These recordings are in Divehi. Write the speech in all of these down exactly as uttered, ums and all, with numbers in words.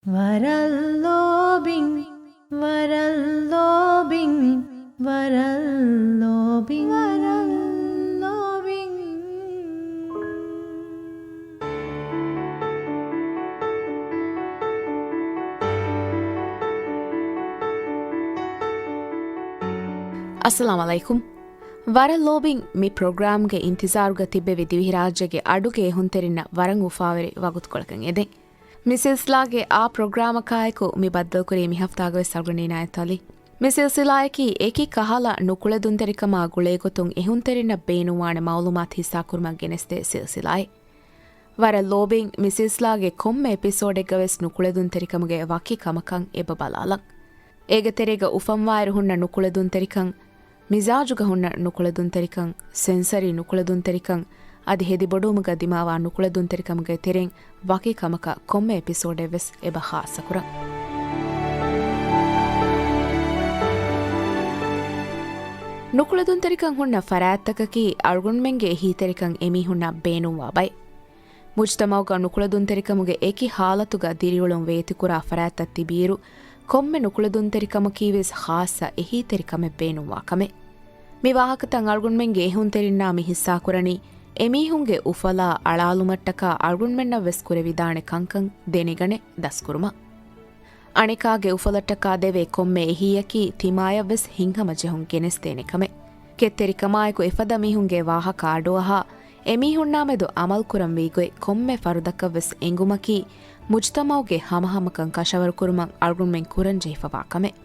ވަރަށް ލޯބިން، ވަރަށް ލޯބިން، ވަރަށް ލޯބިން، ވަރަށް ލޯބިން. އައްސަލާމު ޢަލައިކުމް. ވަރަށް ލޯބިން މި ޕްރޮގްރާމްގެ އިންތިޒާރުގަ ތިއްބެވި ދިވެހިރާއްޖޭގެ އަޑުގެ އެހުންތެރިންނަށް ވަރަށް އުފާވެރި ވަގުތުކޮޅަކަށް އެދެން. މި ސިލްސިލާގެ އާ ޕްރޮގްރާމަކާއެކު މި ބައްދަލުކުރީ މި ހަފްތާގަވެސް އަޅުގަނޑު އިނާޔަތް ޢަލީ. މި ސިލްސިލާއަކީ އެކި ކަހަލަ ނުކުޅެދުންތެރިކަމާ ގުޅޭގޮތުން އެހުންތެރިންނަށް ބޭނުންވާނެ މަޢުލޫމާތު ހިއްސާކުރުމަށް ގެނެސްދޭ ސިލްސިލާއެއް. ވަރަށް ލޯބިން މި ސިލްސިލާގެ ކޮންމެ އެޕިސޯޑެއްގަވެސް ނުކުޅެދުންތެރިކަމުގެ ވަކި ކަމަކަށް އެބަ ބަލާލަން. އޭގެ ތެރޭގަ އުފަންވާއިރު ހުންނަ ނުކުޅެދުންތެރިކަން، މިޒާޖުގަ ހުންނަ ނުކުޅެދުންތެރިކަން، ސެންސަރީ ނުކުޅެދުންތެރިކަން، އަދި ހެދިބޮޑުވުމުގަ ދިމާވާ ނުކުޅެދުންތެރިކަމުގެ ތެރެއިން ވަކި ކަމަކަށް ކޮންމެ އެޕިސޯޑެއްވެސް އެބަ ޚާއްޞަކުރަން. ނުކުޅެދުންތެރިކަން ހުންނަ ފަރާތްތަކަކީ އަޅުގަނޑުމެންގެ އެހީތެރިކަން އެމީހުންނަށް ބޭނުންވާ ބައެއް. މުޖްތަމަޢުގަ ނުކުޅެދުންތެރިކަމުގެ އެކި ހާލަތުގަ ދިރިއުޅުން ވޭތިކުރާ ފަރާތްތައް ތިބިއިރު، ކޮންމެ ނުކުޅެދުންތެރިކަމަކީވެސް ޚާއްޞަ އެހީތެރިކަމެއް ބޭނުންވާ ކަމެއް. މި ވާހަކަތައް އަޅުގަނޑުމެންގެ އެހުންތެރިންނާ މި ހިއްސާކުރަނީ، އެމީހުންގެ އުފަލާ އަޅާލުމަށްޓަކާ އަޅުގަނޑުމެންނަށްވެސް ކުރެވިދާނެ ކަންކަން ދެނެގަނެ ދަސްކުރުމަށް. އަނެކާގެ އުފަލަށްޓަކާ ދެވޭ ކޮންމެ އެހީއަކީ ތިމާޔަށްވެސް ހިތްހަމަޖެހުން ގެނެސްދޭނެ ކަމެއް. ކެތްތެރިކަމާއެކު އެފަދަ މީހުންގެ ވާހަކަ އަޑުއަހާ، އެމީހުންނާމެދު އަމަލުކުރަންވީ ގޮތް ކޮންމެ ފަރުދަކަށްވެސް އެނގުމަކީ، މުޖްތަމަޢުގެ ހަމަހަމަކަން ކަށަވަރުކުރުމަށް އަޅުގަނޑުމެން ކުރަންޖެހިފަވާ ކަމެއް.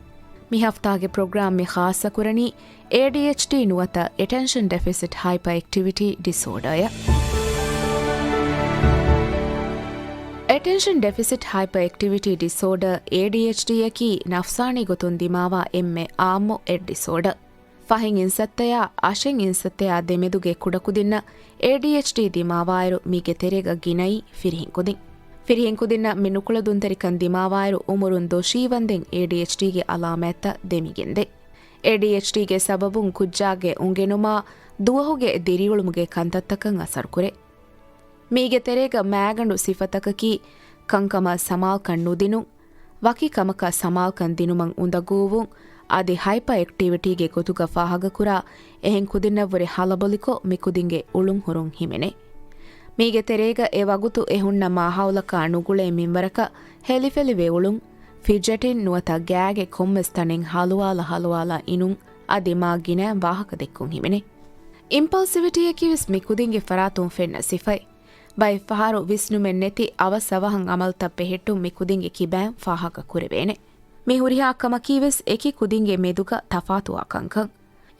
މި ހަފްތާގެ ޕްރޮގްރާމް މި ޚާއްޞަކުރަނީ، އޭޑީއެޗްޑީ ނުވަތަ އެޓެންޝަން ޑެފިސިޓް ހައިޕަ އެކްޓިވިޓީ ޑިސޯޑާއަށް. އެޓެންޝަން ޑެފިސިޓް ހައިޕަ އެކްޓިވިޓީ ޑިސޯޑާ، އޭޑީއެޗްޑީއަކީ ނަފްސާނީ ގޮތުން ދިމާވާ އެންމެ އާއްމު އެއް ޑިސޯޑާ. ފަހެއް އިންސައްތަޔާ އަށެއް އިންސައްތަޔާ ދެމެދުގެ ކުޑަކުދިންނަށް އޭޑީއެޗްޑީ ދިމާވާއިރު، މީގެ ތެރޭގަ ގިނައީ ފިރިހެން ކުދިން. ފިރިހެން ކުދިންނަށް މި ނުކުޅެދުންތެރިކަން ދިމާވާއިރު، އުމުރުން ދޮށީ ވަންދެން އޭޑީއެޗްޑީގެ އަލާމާތްތައް ދެމިގެންދޭ. އޭޑީއެޗްޑީގެ ސަބަބުން ކުއްޖާގެ އުނގެނުމާ ދުވަހުގެ ދިރިއުޅުމުގެ ކަންތައްތަކަށް އަސަރުކުރޭ. މީގެ ތެރޭގަ މާގަނޑު ސިފަތަކަކީ، ކަންކަމަށް ސަމާލުކަން ނުދިނުން، ވަކި ކަމަކަށް ސަމާލުކަން ދިނުމަށް އުނދަގޫވުން، އަދި ހައިޕަ އެކްޓިވިޓީގެ ގޮތުގަ ފާހަގަކުރާ އެހެން ކުދިންނަށްވުރެ ހަލަބޮލިކޮށް، މި ކުދިންގެ އުޅުން ހުރުން ހިމެނޭ. މީގެ ތެރޭގަ އެ ވަގުތު އެ ހުންނަ މާހައުލަކާ ނުގުޅޭ މިންވަރަކަށް ހެލިފެލިވެ އުޅުން، ފިޖެޓިން ނުވަތަ ގާގެ ކޮންމެސް ތަނެއް ހަލުވާލަ ހަލުވާލާ އިނުން، އަދި މާ ގިނަ ވާހަކަ ދެއްކުން ހިމެނޭ. އިމްޕަލްސިވިޓީއަކީވެސް މި ކުދިންގެ ފަރާތުން ފެންނަ ސިފައެއް. ބައެއްފަހަރު ވިސްނުމެއް ނެތި އަވަސް އަވަހަށް އަމަލުތައް ބެހެއްޓުން މި ކުދިންގެ ކިބައިން ފާހަގަ ކުރެވޭނެ. މި ހުރިހާ ކަމަކީވެސް އެކި ކުދިންގެ މެދުގަ ތަފާތުވާ ކަންކަން.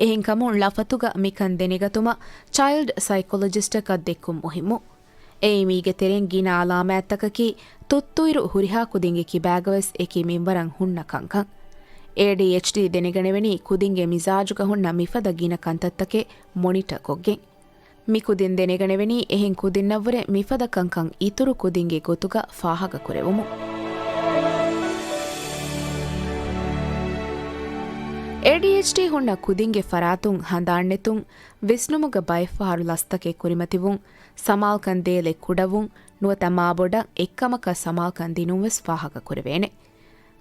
އެހެންކަމުން ޅަފަތުގަ މިކަން ދެނެގަތުމަށް ޗައިލްޑް ސައިކޮލޮޖިސްޓަކަށް ދެއްކުން މުހިއްމު. އެއީ މީގެ ތެރެއިން ގިނަ އަލާމާތްތަކަކީ ތުއްތުއިރު ހުރިހާ ކުދިންގެ ކިބާގަވެސް އެކި މިންވަރަށް ހުންނަ ކަންކަން. އޭޑީއެޗްޑީ ދެނެގަނެވެނީ ކުދިންގެ މިޒާޖުގަ ހުންނަ މިފަދަ ގިނަ ކަންތައްތަކެއް މޮނިޓަ ކޮށްގެން. މި ކުދިން ދެނެގަނެވެނީ އެހެން ކުދިންނަށްވުރެ މިފަދަ ކަންކަން އިތުރު ކުދިންގެ ގޮތުގަ ފާހަގަކުރެވުމުން. އޭޑީއެޗްޑީ ހުންނަ ކުދިންގެ ފަރާތުން ހަނދާންނެތުން، ވިސްނުމުގަ ބައެއްފަހަރު ލަސްތަކެއް ކުރިމަތިވުން، ސަމާލުކަން ދޭލެއް ކުޑަވުން، ނުވަތަ މާބޮޑަށް އެއްކަމަކަށް ސަމާލުކަން ދިނުންވެސް ފާހަގަކުރެވޭނެ.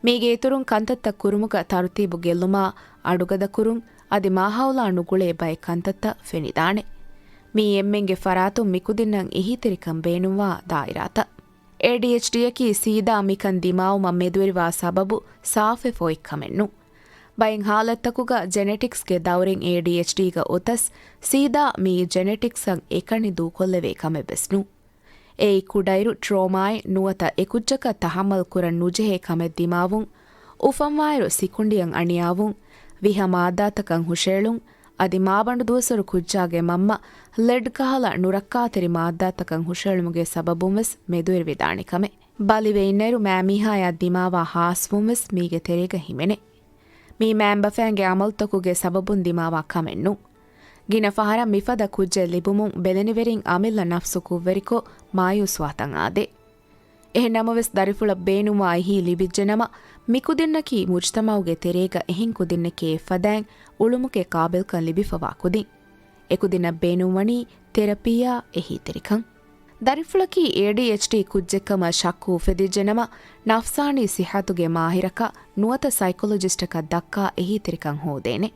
މީގެ އިތުރުން ކަންތައްތައް ކުރުމުގަ ތަރުތީބު ގެއްލުމާ، އަޑުގަދަކުރުން، އަދި މާހައުލާ ނުގުޅޭ ބައެއް ކަންތައްތައް ފެނިދާނެ. މީ އެންމެންގެ ފަރާތުން މިކުދިންނަށް އެހީތެރިކަން ބޭނުންވާ ދާއިރާތައް. އޭޑީއެޗްޑީއަކީ ސީދާ މިކަން ދިމާވުމަށް މެދުވެރިވާ ސަބަބު ސާފެއް ފޯއްކަމެއްނޫން. ބައެއް ހާލަތްތަކުގަ ޖެނެޓިކްސްގެ ދައުރެއް އޭޑީއެޗްޑީގަ އޮތަސް، ސީދާ މިއީ ޖެނެޓިކްސަށް އެކަނި ދޫކޮށްލެވޭ ކަމެއްވެސް ނޫން. އެއީ ކުޑައިރު ޓްރޯމާއެއް ނުވަތަ އެކުއްޖަކަށް ތަހައްމަލް ކުރަން ނުޖެހޭ ކަމެއް ދިމާވުން، އުފަންވާއިރު ސިކުނޑިއަށް އަނިޔާވުން، ވިހަ މާއްދާތަކަށް ހުށައެޅުން، އަދި މާބަނޑު ދުވަސްވަރު ކުއްޖާގެ މަންމަ ލެޑް ކަހަލަ ނުރައްކާތެރި މާއްދާތަކަށް ހުށައެޅުމުގެ ސަބަބުންވެސް މެދުވެރިވެދާނެ ކަމެއް. ބަލިވެ އިންނައިރު މައިމީހާޔާ ދިމާވާ ހާސްވުންވެސް މީގެ ތެރޭގަ ހިމެނޭ. މީ މައިންބަފައިންގެ އަމަލުތަކުގެ ސަބަބުން ދިމާވާ ކަމެއް ނޫން. ގިނަ ފަހަރަށް މިފަދަ ކުއްޖެއް ލިބުމުން ބެލެނިވެރިން އަމިއްލަ ނަފްސު ކުށްވެރިކޮށް މާޔޫސްވާތަން އާދޭ. އެހެން ނަމަވެސް، ދަރިފުޅަށް ބޭނުންވާ އެހީ ލިބިއްޖެނަމަ، މިކުދިންނަކީ މުޖްތަމަޢުގެ ތެރޭގަ އެހެން ކުދިންނެކޭ އެއްފަދައިން އުޅުމުގެ ޤާބިލްކަން ލިބިފަވާ ކުދިން. އެކުދިންނަށް ބޭނުންވަނީ ތެރަޕީއާ އެހީތެރިކަން. ދަރިފުޅަކީ އޭޑީއެޗްޑީ ކުއްޖެއްކަމަށް ޝައްކު އުފެދިއްޖެނަމަ، ނަފްސާނީ ސިއްހަތުގެ މާހިރަކަށް ނުވަތަ ސައިކޮލޮޖިސްޓަކަށް ދައްކާ އެހީތެރިކަން ހޯދޭނެ.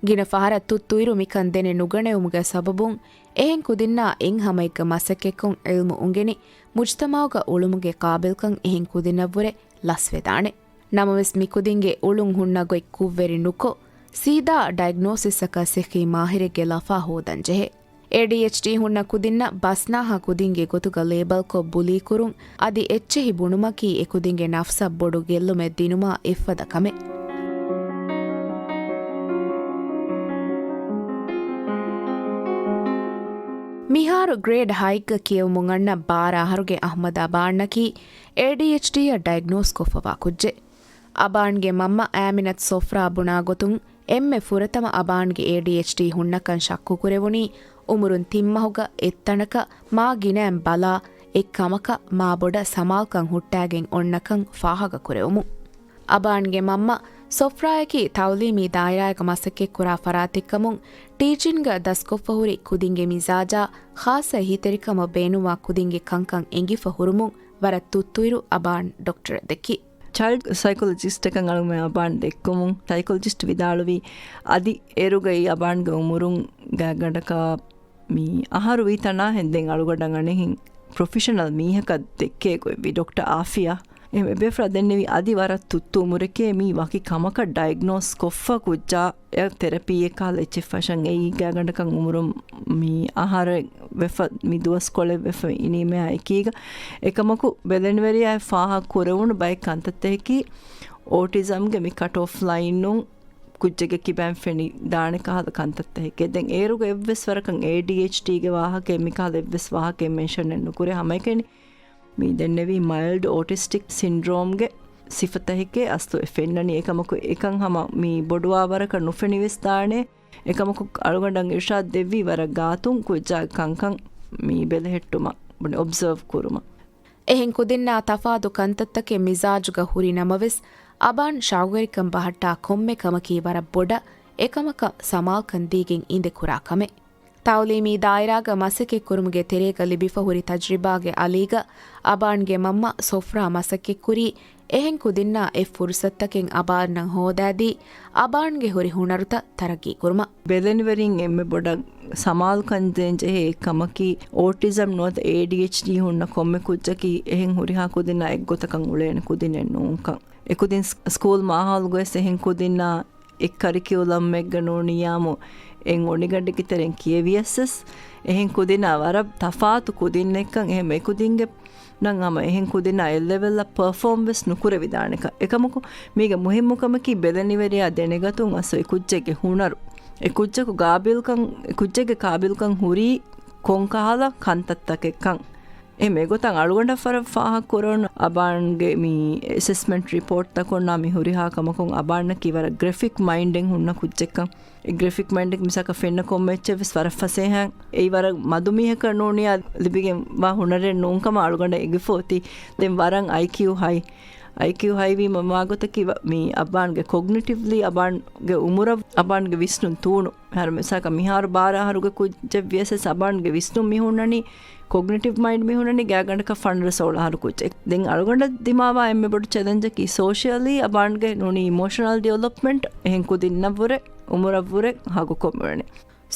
ގިނަ ފަހަރަށް ތުއްތުއިރު މިކަން ދެނެ ނުގަނެވުމުގެ ސަބަބުން، އެހެން ކުދިންނާ އެއްހަމައެއްގަ މަސައްކަތްކޮށް އިލްމު އުނގެނި، މުޖްތަމަޢުގަ އުޅުމުގެ ޤާބިލްކަން އެހެން ކުދިންނަށްވުރެ ލަސްވެދާނެ. ނަމަވެސް މިކުދިންގެ އުޅުން ހުންނަ ގޮތް ކުށްވެރި ނުކޮށް، ސީދާ ޑައިގްނޯސިސްއަކަށް ސިއްހީ މާހިރެއްގެ ލަފާ ހޯދަން ޖެހޭ. އޭޑީއެޗްޑީ ހުންނަ ކުދިންނަށް ބަސްނާހާ ކުދިންގެ ގޮތުގަ ލޭބަލްކޮށް ބުލީކުރުން، އަދި އެއްޗެހި ބުނުމަކީ އެކުދިންގެ ނަފްސަށް ބޮޑު ގެއްލުމެއް ދިނުމާ އެއްފަދަ ކަމެއް. މިހާރު ގްރޭޑް ހައެއްގަ ކިޔެވުމުން އަންނަ ބާރަ އަހަރުގެ އަޙްމަދު އަބާންނަކީ އޭޑީއެޗްޑީއަށް ޑައިގްނޯސް ކޮށްފަވާ ކުއްޖެއް. އަބާންގެ މަންމަ އާމިނަތު ސޮފްރާ ބުނާ ގޮތުން، އެންމެ ފުރަތަމަ އަބާންގެ އޭޑީއެޗްޑީ ހުންނަކަން ޝައްކުކުރެވުނީ އުމުރުން ތިން މަހުގަ އެއްތަނަކަށް މާ ގިނައިން ބަލާ، އެއްކަމަކަށް މާ ބޮޑަށް ސަމާލުކަން ހުއްޓާގެން އޮންނަކަން ފާހަގަކުރެވުމުން. އަބާންގެ މަންމަ ސޮފްރާއަކީ ތަޢުލީމީ ދާއިރާއެއްގަ މަސައްކަތްކުރާ ފަރާތެއްކަމުން، ޓީޗިންގަށް ދަސްކޮށްފަ ހުރި ކުދިންގެ މިޒާޖާ ޚާއްޞަ އެހީތެރިކަމަށް ބޭނުންވާ ކުދިންގެ ކަންކަން އެނގިފަ ހުރުމުން ވަރަށް ތުއްތުއިރު އަބާން ޑޮކްޓަރަށް ދެއްކި. ޗައިލްޑް ސައިކޮލޮޖިސްޓަކަށް އަޅުގަނޑުމެން އަބާން ދެއްކުމުން، ސައިކޮލޮޖިސްޓް ވިދާޅުވީ، އަދި އޭރުގައި އަބާންގެ އުމުރުން ގާތްގަނޑަކަށް މި އަހަރު ވީތަނާ ހެން ދެން އަޅުގަނޑަށް އަނެއްހެން ޕްރޮފެޝަނަލް މީހަކަށް ދެއްކޭ ގޮތްވީ. ޑޮކްޓަރ އާފިޔާ އެ އެބޭފުޅާ ދެންނެވީ އަދި ވަރަށް ތުއްތު އުމުރެކޭ މީ ވަކި ކަމަކަށް ޑައިގްނޯސް ކޮށްފަ ކުއްޖާ އެ ތެރަޕީއެއް ކަހަލަ އެއްޗެއް ފަށަން އެއީ ގާތްގަނޑަކަށް އުމުރުން މި އަހަރެއް ވެފަ، މި ދުވަސްކޮޅެއް ވެފަ އިނީމައާ އެކީގަ. އެކަމަކު ބެލެނިވެރިޔާ ފާހަގަ ކުރެވުނު ބައެއް ކަންތައްތަކަކީ އޯޓިޒަމްގެ މި ކަޓް އޮފް ލައިނުން ކުއްޖެއްގެ ކިބައިން ފެނި ދާނެ ކަހަލަ ކަންތައްތަކެކޭ. ދެން އޭރުގެ އެއްވެސް ވަރަކަށް އޭޑީއެޗްޑީގެ ވާހަކައެއް މިކަހަލަ އެއްވެސް ވާހަކައެއް މެންޝަނެއް ނުކުރޭ. ހަމައެކަނި މި ދެންނެވީ މައިލްޑް އޯޓިސްޓިކް ސިންޑްރޯމްގެ ސިފަތަކެކޭ އަސްލު އެ ފެންނަނީ. އެކަމަކު އެކަން ހަމަ މި ބޮޑުވާ ވަރަކަށް ނުފެނިވެސް ދާނެ. އެކަމަކު އަޅުގަނޑަށް އިރުޝާދު ދެއްވީ ވަރަށް ގާތުން ކުއްޖާގެ ކަންކަން މި ބެލެހެއްޓުމަށް، އޮބްޒަވް ކުރުމަށް. އެހެން ކުދިންނާ ތަފާތު ކަންތައްތަކެއް މިޒާޖުގަ ހުރި ނަމަވެސް، އަބާން ޝައުގުވެރިކަން ބަހައްޓާ ކޮންމެ ކަމަކީ ވަރަށް ބޮޑަށް އެކަމަކަށް ސަމާލުކަން ދީގެން އިނދެ ކުރާ ކަމެއް. ތަޢުލީމީ ދާއިރާގަ މަސައްކަތްކުރުމުގެ ތެރޭގަ ލިބިފަ ހުރި ތަޖްރިބާގެ އަލީގަ އަބާންގެ މަންމަ ސޮފްރާ މަސައްކަތްކުރީ، އެހެން ކުދިންނާ އެއް ފުރުސަތުތަކެއް އަބާންނަށް ހޯދާދީ، އަބާންގެ ހުރި ހުނަރުތައް ތަރައްގީކުރުމަށް. ބެލެނިވެރިން އެންމެ ބޮޑަށް ސަމާލުކަން ދޭން ޖެހޭ އެއް ކަމަކީ، އޯޓިޒަމް ނުވަތަ އޭޑީއެޗްޑީ ހުންނަ ކޮންމެ ކުއްޖަކީ އެހެން ހުރިހާ ކުދިންނާ އެއްގޮތަކަށް އުޅޭނެ ކުދިންނެއް ނޫންކަން. އެކުދިން ސް-، ސްކޫލް މާހައުލުގައި އެހެން ކުދިންނާ އެއް ކަރިކިއުލަމެއްގަ ނޫނިއްޔާމު އެއް އޮނިގަނޑެއްގެ ތެރެއިން ކިޔެވިޔަސް، އެހެން ކުދިންނާ ވަރަށް ތަފާތު ކުދިންނެއްކަން. އެހެން އެކުދިންގެ ނަން ހަމަ އެހެން ކުދިންނާ އެއް ލެވެލްއަށް ޕަރފޯމް ވެސް ނުކުރެވިދާނެކަން. އެކަމަކު މީގެ މުހިއްމު ކަމަކީ ބެލެނިވެރިޔާ ދެނެގަތުން އަސްލު އެ ކުއްޖެއްގެ ހުނަރު، އެ ކުއްޖަކު ގާބިލްކަން، އެ ކުއްޖެއްގެ ގާބިލްކަން ހުރީ ކޮންކަހަލަ ކަންތައްތަކެއްކަން. އެ މެގޮތަށް އަޅުގަނޑަށް ފަރަށް ފާހަގަކުރެވުނު އަބާންގެ މި އެސެސްމަންޓް ރިޕޯޓްތަކުންނާ މި ހުރިހާ ކަމަކުން އަބާންނަކީ ވަރަށް ގްރެފިކް މައިންޑެއް ހުންނަ ކުއްޖެއްކަން. އެ ގްރެފިކް މައިންޑެއް މިސާކަށް ފެންނަ ކޮންމެ އެއްޗެއް ވެސް ވަރަށް ފަސޭހައިން އެއީ ވަރަށް މަދު މީހަކަށް ނޫނިއްޔާ ލިބިގެން ވާ ހުނަރެއް ނޫންކަމަށް އަޅުގަނޑަށް އެނގިފަ އޮތީ. ދެން ވަރަށް އައިކިއު ހައި. އައިކިއު ހައިވީމަ މާގޮތަކީ ވަ-، މި އަބާންގެ ކޮގްނިޓިވްލީ އަބާންގެ އުމުރަށް އަބާންގެ ވިސްނުން ތޫނު. ހަރު މިސާކަށް މިހާރު ބާރަ އަހަރުގެ ކުއްޖެއް ވިޔަސް އަބާންގެ ވިސްނުން މި ހުންނަނީ، ކޮގްނިޓިވް މައިންޑް މި ހުންނަނީ ގާތްގަނޑަކަށް ފަނަރަ ސޯޅަ އަހަރު ކުއްޖެއް. ދެން އަޅުގަނޑަށް ދިމާވާ އެންމެ ބޮޑު ޗެލެންޖަކީ ސޯޝިއަލީ އަބާންގެ ނޫނީ އިމޯޝަނަލް ޑިވެލޮޕްމަންޓް އެހެން ކުދިންނަށްވުރެ، އުމުރަށްވުރެ ހަގުކޮށް މިވަނީ.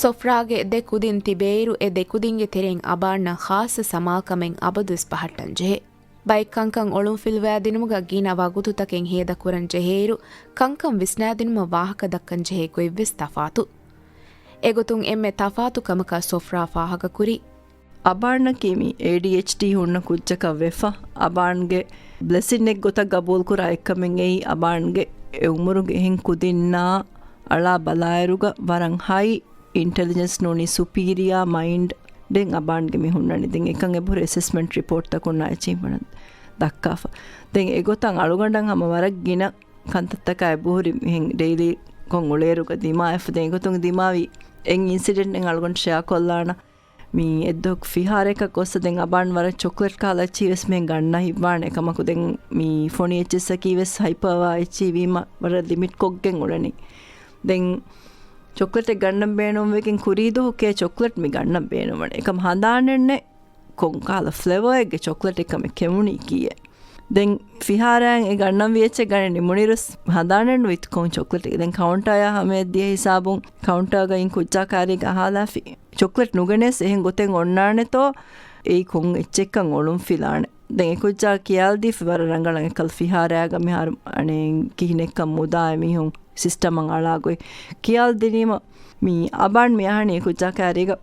ސޮފްރާގެ ދެ ކުދިން ތިބޭއިރު އެ ދެ ކުދިންގެ ތެރެއިން އަބާންނަށް ޚާއްޞަ ސަމާލުކަމެއް އަބަދުވެސް ބަހައްޓަން ޖެހޭ. ބައެއް ކަންކަން އޮޅުންފިލުވާދިނުމުގަ ގިނަ ވަގުތުތަކެއް ހޭދަކުރަން ޖެހޭއިރު، ކަންކަން ވިސްނާދިނުމަށް ވާހަކަ ދައްކަން ޖެހޭ ގޮތްވެސް ތަފާތު. އެގޮތުން އެންމެ ތަފާތު ކަމަކަށް ސޮފްރާ ފާހަގަކުރީ، އަބާންނަކީ މި އޭޑީއެޗްޑީ ހުންނަ ކުއްޖަކަށް ވެފަ، އަބާންގެ ބްލެސިންއެއް ގޮތަށް ގަބޫލުކުރާ އެއްކަމެއް އެއީ، އަބާންގެ އެ އުމުރުގެ އެހެން ކުދިންނާ އަޅާ ބަލާއިރުގަ ވަރަށް ހައި އިންޓެލިޖެންސް ނޫނީ ސުޕީރިއާ މައިންޑެއް އަބާންގެ މި ހުންނަނީ. ދެން އެކަން އެބަހުރި އެސެސްމަންޓް ރިޕޯޓްތަކުންނާ އެޗީވްމަންޓް ދައްކާފަ. ދެން އެގޮތަށް އަޅުގަނޑަށް ހަމަ ވަރަށް ގިނަ ކަންތައްތަކާ އެބަހުރި މިހެން ޑެއިލީ ކޮށް އުޅޭއިރުގަ ދިމާވެފަ. ދެން އެގޮތުން ދިމާވި އެއް އިންސިޑެންޓެއް އަޅުގަނޑު ޝެއާ ކޮށްލާނަ. މި އެއްދުވަހަކު ފިހާރައަކަށް ގޮއްސަ ދެން އަބާން ވަރަށް ޗޮކްލެޓް ކާލަ އެއްޗިހި ވެސް މިހެން ގަންނަ ހިއްވާނެ. އެކަމަކު ދެން މި ފޮނި އެއްޗިއްސަކީ ވެސް ހައިޕަރ ވާ އެއްޗިހި ވީމަ ވަރަށް ލިމިޓް ކޮށްގެން އުޅެނީ. ދެން ޗޮކްލެޓެއް ގަންނަން ބޭނުންވެގެން ކުރީ ދުވަހު ކޭ ޗޮކްލެޓް މި ގަންނަން ބޭނުންވަނީ. އެކަމް ހަނދާނެއްނެއް ކޮން ކަހަލަ ފްލެވަރެއްގެ ޗޮކްލެޓެއް ކަމެއް ކެމުނީ ކީއެއް. ދެން ފިހާރައިން އެ ގަންނަން ވިޔައްޗެއް ގަނެ ނިމުނިރުސް ހަނދާނެއް ނުވިތު ކޮން ޗޮކްލެޓެއް. ދެން ކައުންޓާޔާ ހަމަޔަށް ދިޔަ ހިސާބުން ކައުންޓާގައި ކުއްޖާ ކާރީގަ އަހާލާފި. ޗޮކްލެޓް ނުގެނެސް އެހެން ގޮތެއް އޮންނާނެތޯ އެއީ ކޮން އެއްޗެއްކަން އޮޅުން ފިލާނެ. ދެން އެ ކުއްޖާ ކިޔާލްދީފި ވަރަށް ރަނގަޅަށް އެކަލް ފިހާރައިގަ މިހާރު އަނެއް ކިހިނެއްކަން މުދާ އެމީހުން ސިސްޓަމަށް އަޅާގޮތް ކިޔާލް ދިނީމަ މި އަބާން މި އަހަނީ އެ ކުއްޖާ ކާރީގަ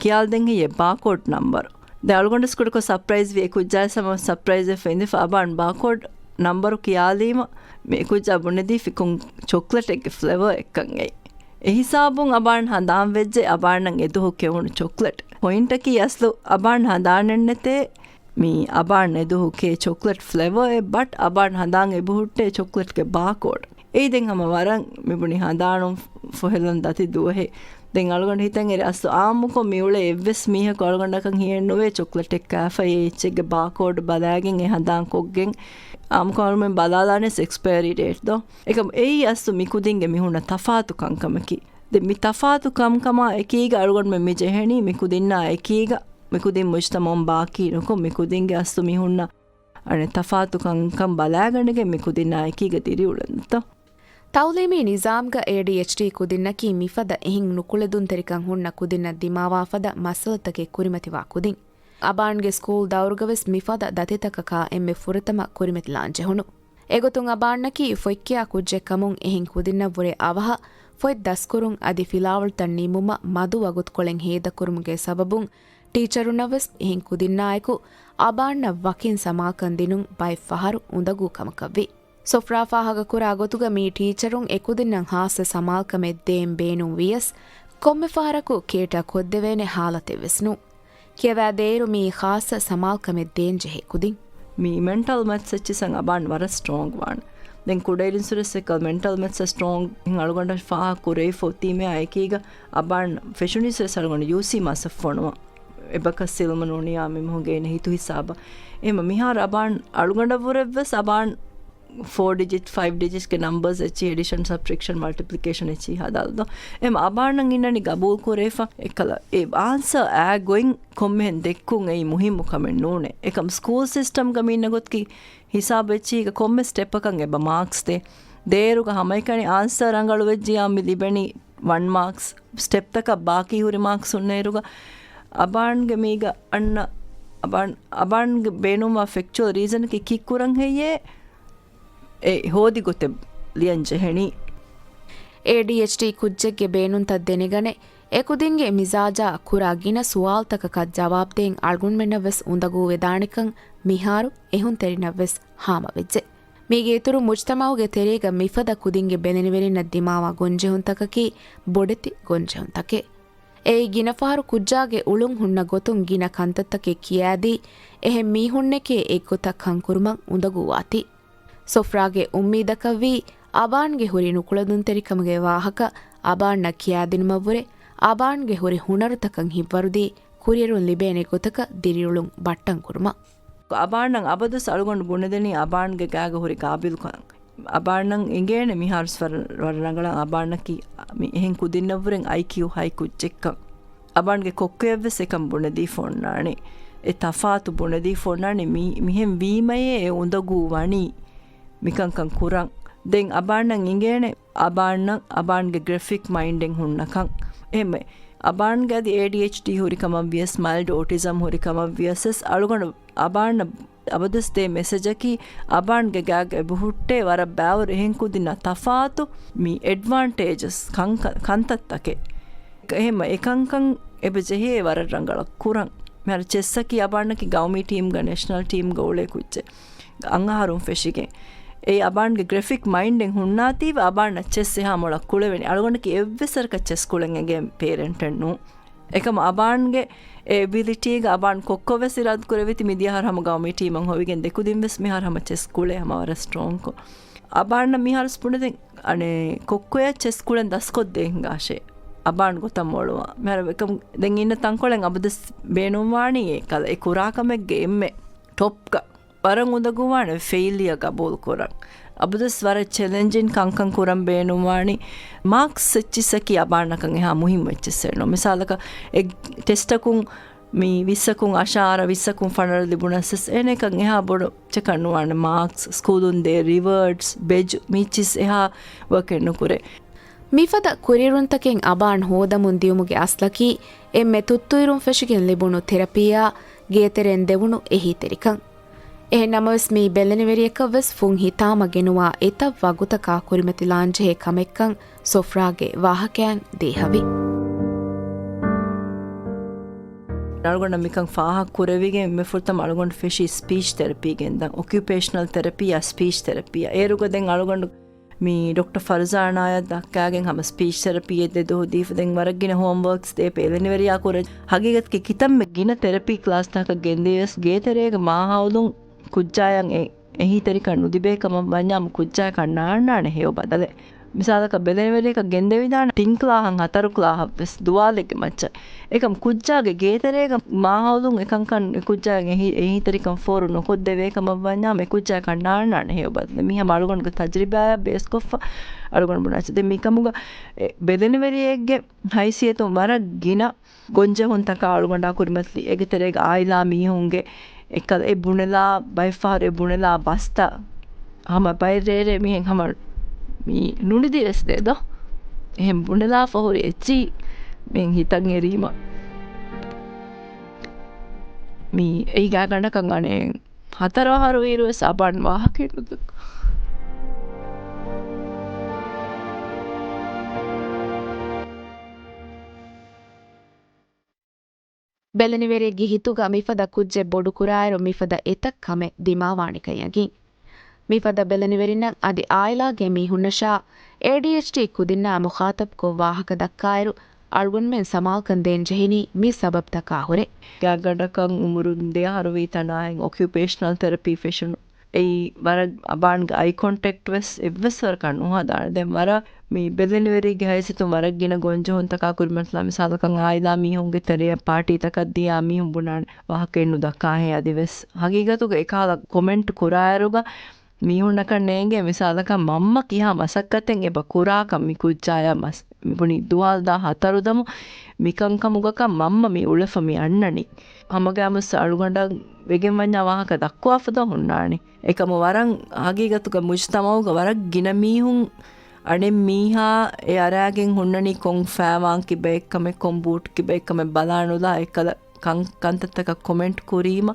ކިޔާލް ދެން ހެއްޔޭ ބާކޯޑް ނަންބަރު. ދެން އަޅުގަނޑު ސްކުޑަކޮށް ސަޕްރައިޒް ވި އެ ކުއްޖާ ސަމަ ސަޕްރައިޒް ވެފަ އިނދެފަ އަބާން ބާކޯޑް ނަންބަރު ކިޔާލީމަ މި އެ ކުއްޖާ ބުނެދީފި ކޮން ޗޮކްލެޓެއްގެ ފްލެވަރ އެއްކަން އެއް. އެ ހިސާބުން އަބާން ހަނދާން ވެއްޖެ އަބާންނަށް އެދުހު ކެވުނު ޗޮކްލެޓް. ޕޮއިންޓަކީ އަސްލު އަބާން ހަނދާނެއްނެތޭ މި އަބާން އެދުހު ކޭ ޗޮކްލެޓް ފްލެވަރ އެއް ބަޓް އަބާން ހަނދާން އެބުހުއްޓޭ ޗޮކްލެޓްގެ ބާކޯޑް. އެއީ ދެން ހަމަ ވަރަށް މިބުނި ހަނދާނުން ފޮހެލަން ދަތި ދުވަހެއް. ދެން އަޅުގަނޑު ހިތަށް އެރި އަސްލު އާއްމުކޮށް މިއުޅޭ އެއްވެސް މީހަކު އަޅުގަނޑަކަށް ހިޔެއް ނުވޭ ޗޮކްލެޓެއް ކާފައި އެއްޗެއްގެ ބާކޯޑް ބަލާގެން އެ ހަނދާން ކޮށްގެން އާއްމުކޮށް އަޅުމެން ބަލާލާނެސް އެކްސްޕަޔަރީ ޑޭޓް ދޯ. އެކަމް އެއީ އަސްލު މިކުދިންގެ މިހުންނަ ތަފާތު ކަންކަމަކީ. ދެން މި ތަފާތު ކަންކަމާ އެކީގަ އަޅުގަނޑުމެން މި ޖެހެނީ މިކުދިންނާ އެކީގަ މިކުދިން މުޖްތަމައުން ބާކީ ނުކޮށް މިކުދިންގެ އަސްލު މިހުންނަ އަނެއް ތަފާތު ކަންކަން ބަލާގަނެގެން މި ކުދިންނާ އެކީގަ ދިރިއުޅެންތޯ. ތައުލީމީ ނިޒާމްގަ އޭޑީއެޗްޑީ ކުދިންނަކީ މިފަދަ އެހެން ނުކުޅެދުންތެރިކަން ހުންނަ ކުދިންނަށް ދިމާވާ ފަދަ މައްސަލަތަކެއް ކުރިމަތިވާ ކުދިން. އަބާންގެ ސްކޫލް ދައުރުގަވެސް މިފަދަ ދަތިތަކަކާ އެންމެ ފުރަތަމަ ކުރިމަތިލާން ޖެހުނު. އެގޮތުން އަބާންނަކީ ފޮތްކިޔާ ކުއްޖެއް ކަމުން އެހެން ކުދިންނަށްވުރެ އަވަހަށް ފޮތް ދަސްކުރުން އަދި ފިލާވަޅުތައް ނިމުމަށް މަދު ވަގުތުކޮޅެއް ހޭދަކުރުމުގެ ސަބަބުން ޓީޗަރުންނަށްވެސް އެހެން ކުދިންނާއެކު އަބާންނަށް ވަކިން ސަމާލްކަން ދިނުން ބައެއް ފަހަރު އުނދަގޫ ކަމަކަށްވި. ސޮފްރާ ފާހަގަކުރާ ގޮތުގަ މީ ޓީޗަރުން އެކުދިންނަށް ހާއްސަ ސަމާލްކަމެއް ދޭން ބޭނުން ވިޔަސް، ކޮންމެ ފަހަރަކު ކޭޓާ ކޮށްދެވޭނެ ހާލަތެއްވެސް ނޫން. ކިޔަވާދޭއިރު މީ ޚާއްޞަ ސަމާލްކަމެއް ދޭން ޖެހޭ ކުދިން. މި މެންޓަލް މެތްސް އެއްޗިސަން އަބާން ވަރަށް ސްޓްރޯންގް ވާން. ދެން ކުޑައިރިން ސުރެސް އެކަލް މެންޓަލް މެތްސް ސްޓްރޯންގް އަޅުގަނޑަށް ފާހަ ކުރެވިފަ އޮތީމޭ އައިކީގަ އަބާން ފެށުނީ ސުރެސް އަޅުގަނޑު ޔޫސީ މަސަށް ފޮނުވަން. އެބަކަށް ސިލްމަ ނޫނިޔާ މި މީހުންގެ އިން ހިތު ހިސާބަށް. އެހެމަ މިހާރު އަބާން އަޅުގަނޑަށްވުރެއްވެސް އަބާން ފޯ ޑިޖިޓް، ފައިވް ޑިޖިޓްގެ ނަމްބަރސް އެއްޗި އެޑިޝަން ސަބްޓްރެކްޝަން މަލްޓިޕްލިކޭޝަން އެއްޗި ހަދާލުދޯ. އެމަ އަބާންނަށް އިންނަނީ ގަބޫލް ކުރެފަ އެކަލަ އެ އާންސަރ އާ ގޮތް ކޮންމެހެން ދެއްކުން އެއީ މުހިއްމު ކަމެއް ނޫނޭ. އެކަމް ސްކޫލް ސިސްޓަމްގަ މި އިންނަ ގޮތަކީ ހިސާބު އެއްޗީގަ ކޮންމެ ސްޓެޕަކަށް އެބަ މާކްސް ދޭ. ދޭރުގަ ހަމައެކަނި އާންސަރ ރަނގަޅު ވެއްޖިޔާ މި ލިބެނީ ވަން މާކްސް. ސްޓެޕްތަކަށް ބާކީ ހުރި މާކްސް ހުންނައިރުގަ އަބާންގެ މީގަ އަންނަ އަބާން، އަބާންގެ ބޭނުންވާ ފެކްޗުއަލް ރީޒަނަކީ ކީއްކުރަން ހެއްޔޭ؟ އެ ހޯދި ގޮތެއް ލިޔަން ޖެހެނީ. އޭޑީއެޗްޑީ ކުއްޖެއްގެ ބޭނުންތައް ދެނެގަނެ، އެކުދިންގެ މިޒާޖާ ކުރާ ގިނަ ސުވާލުތަކަކަށް ޖަވާބުދޭން އަޅުގަނޑުމެންނަށްވެސް އުނދަގޫ ވެދާނެކަން މިހާރު އެހުންތެރިނަށްވެސް ހާމަވެއްޖެ. މީގެ އިތުރު މުޖްތަމައުގެ ތެރޭގަ މިފަދަ ކުދިންގެ ބެލެނިވެރިންނަށް ދިމާވާ ގޮންޖެހުންތަކަކީ ބޮޑެތި ގޮންޖެހުންތަކެއް. އެއީ ގިނަ ފަހަރު ކުއްޖާގެ އުޅުން ހުންނަ ގޮތުން ގިނަ ކަންތައްތަކެއް ކިޔާދީ، އެހެން މީހުންނެކޭ އެއްގޮތަށް ކަންކުރުމަށް އުނދަގޫވާތީ. ސޮފްރާގެ އުއްމީދަކަށްވީ، އަބާންގެ ހުރި ނުކުޅެދުންތެރިކަމުގެ ވާހަކަ އަބާންނަށް ކިޔާދިނުމަށްވުރެ، އަބާންގެ ހުރި ހުނަރުތަކަށް ހިތްވަރުދީ، ކުރިއެރުން ލިބޭނެ ގޮތަކަށް ދިރިއުޅުން ބައްޓަން ކުރުމަށް. އަބާންނަށް އަބަދުސް އަޅުގަނޑު ބުނެދެނީ އަބާންގެ ގާގަ ހުރި ގާބިލުކަން. އަބާންނަށް އިނގޭނެ މިހާރުސް ވަރަށް، ވަރަށް ރަނގަޅަށް އަބާންނަކީ މި އެހެން ކުދިންނަށްވުރެން އައިކިއު ހައި ކުއްޖެއްކަން. އަބާންގެ ކޮއްކޮޔަށްވެސް އެކަން ބުނެދީފަ އޮންނާނެ. އެ ތަފާތު ބުނެދީފަ އޮންނާނެ މި، މިހެން ވީމަޔޭ އެ އުނދަގޫ ވަނީ މިކަންކަން ކުރަން. ދެން އަބާންނަށް އިނގޭނެ އަބާންނަށް އަބާންގެ ގްރެފިކް މައިންޑެއް ހުންނަކަން. އެހެންވެ، އަބާންގެ އަދި އޭޑީއެޗްޑީ ހުރިކަމަށް ވިޔަސް، މައިލްޑް އޮޓިޒަމް ހުރިކަމަށް ވިޔަސް އަޅުގަނޑު އަބާންނަށް އަބަދުސް ދޭ މެސެޖަކީ، އަބާންގެ ގާގަ އެބަހުއްޓޭ ވަރަށް ބައިވަރު އެހެން ކުދިންނަށް ތަފާތު މި އެޑްވާންޓޭޖަސް ކަން، ކަންތައްތަކެއް. އެހެންމަ އެކަންކަން އެބަ ޖެހޭ ވަރަށް ރަނގަޅަށް ކުރަން. މިހާރު ޗެއްސަކީ އަބާންނަކީ ގައުމީ ޓީމްގަ ނޭޝަނަލް ޓީމްގަ އުޅޭ ކުއްޖެއް. އަން އަހަރުން ފެށިގެން. އެއީ އަބާންގެ ގްރެފިކް މައިންޑެއް ހުންނާތީވެ އަބާންނަށް ޗެސް އެހާ މޮޅަށް ކުޅެވެނީ. އަޅުގަނޑަކީ އެއްވެސް ވަރަކަށް ޗެސް ކުޅެން އެނގޭ ޕޭރެންޓެއް ނޫން. އެކަމަ އަބާންގެ އެ އެބިލިޓީގަ އަބާން ކޮއްކޮ ވެސް އިރާދަ ކުރެވިތި މިދިޔަ އަހަރު ހަމަ ގައުމީ ޓީމަށް ހޮވިގެން ދެކުދިން ވެސް މިހާރު ހަމަ ޗެސް ކުޅޭ ހަމަ ވަރަށް ސްޓްރޯންކޮށް. އަބާންނަށް މިހާރު ސްޕުނެދެން އަނެއް ކޮއްކޮޔަށް ޗެސް ކުޅެން ދަސްކޮށްދޭ ހިނގާށޭ. އަބާން ގޮތަށް މޮޅުވާ. މިހާރު އެކަމް ދެން އިންނަ ތަންކޮޅެއް އަބަދުސް ބޭނުންވާނީ އެ ކަލަ އެ ކުރާ ކަމެއްގެ އެންމެ ޓޮޕްގަ. ވަރަށް އުނދަގޫވާނެ ފެއިލްއިޔަ ގަބޫލު ކުރަން. އަބަދުސް ވަރަށް ޗެލެންޖިން ކަންކަން ކުރަން ބޭނުންވާނީ. މާކްސް އެއްޗިއްސަކީ އަބާންނަކަށް އެހާ މުހިއްމު އެއްޗިއްސެއް ނޫން. މިސާލަކަށް އެ ޓެސްޓަކުން މި ވިއްސަކުން އަށާރަ، ވިއްސަކުން ފަނަރަ ލިބުނަސް ވެސް އޭނަކަށް އެހާ ބޮޑު ޗެކަށް ނުވާނެ. މާކްސް، ސްކޫލުން ދޭ ރިވާޑްސް، ބެޖު، މީޗިސް އެހާ ވަކެއް ނުކުރޭ. މިފަދަ ކުރިއެރުންތަކެއް އަބާން ހޯދަމުން ދިޔުމުގެ އަސްލަކީ، އެންމެ ތުއްތުއިރުން ފެށިގެން ލިބުނު ތެރަޕީއާ، ގޭތެރެއިން ދެވުނު އެހީތެރިކަން. އެހެން ނަމަވެސް، މި ބެލެނިވެރިޔަކަށް ވެސް ފުން ހިތާމަ ގެނުވާ އެތައް ވަގުތަކާ ކުރިމަތިލާންޖެހޭ ކަމެއްކަން ސޮފްރާގެ ވާހަކައިން ދޭހަވި. އަޅުގަނޑަށް މިކަން ފާހަގަ ކުރެވިގެން މި ފުރަތަމަ އަޅުގަނޑު ފެށީ ސްޕީޗް ތެރަޕީ ގެންދަން، އޮކިއުޕޭޝަނަލް ތެރަޕީއާ ސްޕީޗް ތެރަޕީއާ. އޭރުގަ ދެން އަޅުގަނޑު މި ޑޮކްޓަރ ފަރުޒާނާޔަށް ދައްކާގެން ހަމަ ސްޕީޗް ތެރަޕީއެއް ދެ ދުވަހު ދީފަ ދެން ވަރަށް ގިނަ ހޯމްވަރކްސް ދޭ ބެލެނިވެރިޔާ ކުރަން. ހަގީގަތަކީ ކިތަންމެ ގިނަ ތެރަޕީ ކްލާސްތަކަށް ގެންދިޔަސް ގޭތެރޭގެ މާހައުލުން ކުއްޖާޔަށް އެ އެހީތެރިކަން ނުލިބޭ ކަމަށް ވަންޏާ ކުއްޖާއަކަށް ނާންނާނެ ހެޔޮ ބަދަލެއް. މިސާލަކަށް ބެލެނިވެރިޔަކަށް ގެންދެވިދާނެ ތިން ކްލާހަށް ހަތަރު ކްލާހަށް ވެސް ދުވާލެއްގެ މައްޗަށް. އެކަމް ކުއްޖާގެ ގޭތެރޭގަ މާހައުލުން އެކަންކަން އެކުއްޖާގެ އެހީ، އެހީތެރިކަން ފޯރު ނުކޮށްދެވޭ ކަމަށް ވަންޏާ އެކުއްޖާއަކަށް ނާންނާނެ ހެޔޮ ބަދަލެއް. މީ ހަމަ އަޅުގަނޑުގެ ތަޖްރިބާއަށް ބޭސްކޮށްފަ އަޅުގަނޑު ބުނާ އެއްޗެއް. ދެން މިކަމުގަ އެ ބެލެނިވެރިއެއްގެ ހައިސިއްޔަތުން ވަރަށް ގިނަ ގޮންޖެހުންތަކާ އަޅުގަނޑާ ކުރިމަތިލި އޭގެ ތެރޭގަ އާއިލާ މީހުންގެ އެކަލަ އެ ބުނެލާ ބައެއްފަހަރު އެ ބުނެލާ ބަސްތައް ހަމަ ބައެއް ރޭރޭ މިހެން ހަމަ މީ ނުނިދިވެސް ދޭދޯ. އެހެން ބުނެލާފަ ހުރި އެއްޗި މިހެން ހިތަށް އެރީމަ މީ އެއީ ގާތްގަނޑަކަށް އަނެއް ހަތަރު އަހަރު އިރުވެސް އަބާން ވާހަކައެއް ނުދައްކާ. ބެލެނިވެރިއެއްގެ ހިތުގަ މިފަދަ ކުއްޖެއް ބޮޑުކުރާއިރު، މިފަދަ އެތައް ކަމެއް ދިމާވާނެކަން ޔަގީން. މިފަދަ ބެލެނިވެރިންނަށް އަދި އާއިލާގެ މީހުންނަށާ އޭޑީއެޗްޑީ ކުދިންނާ މުޚާތަބްކޮށް ވާހަކަ ދައްކާއިރު، އަޅުގަނޑުމެން ސަމާލުކަން ދޭން ޖެހެނީ މި ސަބަބްތަކާ ހުރެ. ގާތްގަނޑަކަށް އުމުރުން ދެ އަހަރު ވީ ތަނާއިން އޮކިއުޕޭޝަނަލް ތެރަޕީ ފެށުނު. އެއީ ވަރަށް އަބާންގެ އައި ކޮންޓެކްޓް ވެސް އެއްވެސް ވަރަކަށް ނުހަދާނެ. ދެން ވަރަށް މި ބެލެނިވެރިގެ ހައިސިއްޔަތުން ވަރަށް ގިނަ ގޮންޖެހުންތަކާ ކުރިމަތިލާ މިސާލަކަށް އާއިލާ މީހުންގެ ތެރެއަށް ޕާޓީތަކަށް ދިޔާ މީހުން ބުނާނެ ވާހަކައެއް ނުދައްކާހޭ. އަދިވެސް ހަގީގަތުގަ އެކަހަލަ ކޮމެންޓް ކުރާއިރުގަ މީހުންނަކަށް ނޭނގޭ މިސާލަކަށް މަންމަ ކިހާ މަސައްކަތެއް އެބަ ކުރާކަން މި ކުއްޖާޔަށް މަސް-، މި ބުނީ ދުވާލް ދާ ހަތަރު ދަމު މިކަންކަމުގަކަށް މަންމަ މި އުޅެފަ މި އަންނަނީ. ހަމަގައިމުވެސް އަޅުގަނޑަށް ވެގެން ވަންޏާ ވާހަކަ ދައްކުވާފަ ދޯ ހުންނާނީ. އެކަމު ވަރަށް ހަގީގަތުގަ މުޖުތަމައުގަ ވަރަށް ގިނަ މީހުން އަނެއް މީހާ އެ އަރާގެން ހުންނަނީ ކޮން ފައިވާން ކިބައެއްކަމެއް، ކޮން ބޫޓް ކިބައެއްކަމެއް ބަލާ ނުލާ އެކަލަ ކަން-، ކަންތައްތަކަށް ކޮމެންޓް ކުރީމަ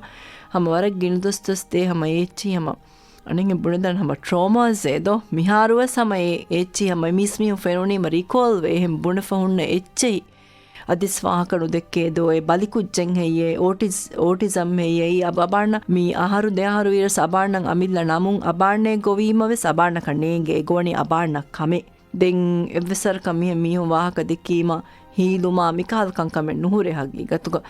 ހަމަ ވަރަށް ގިނަ ދޮސް ދޮސް ދޭ ހަމަ އެއްޗި ހަމަ އަނެއް ބުނެދާނެ ހަމަ ޓްރޯމާސް އޭ ދޯ. މިހާރުވެސް ހަމަ އެ އެއްޗި ހަމަ މީސްމީހުން ފެނުނީމަ ރިކޯލް ވޭ އެހެން ބުނެފަ ހުންނަ އެއްޗެހި. އަދިސް ވާހަކަ ނުދެއްކޭ ދޯ، އެ ބަލިކުއްޖެއް ހެއްޔޭ، އޯޓިސް-، އޯޓިޒަމް ހެއްޔޭ، އަބ-، އަބާންނަށް މި އަހަރު ދެ އަހަރު ވީރަސް އަބާންނަށް އަމިއްލަ ނަމުން އަބާންނޭ ގޮވީމަ ވެސް އަބާންނަކަށް ނޭނގޭ އެ ގޮވަނީ އަބާންނަށް ކަމެއް. ދެން އެއްވެސް ވަރަކަށް މިހެން މީހުން ވާހަކަ ދެއްކީމަ ހީލުމާ މިކަހަލަ ކަންކަމެއް ނުހުރޭ ހަގީގަތުގަ.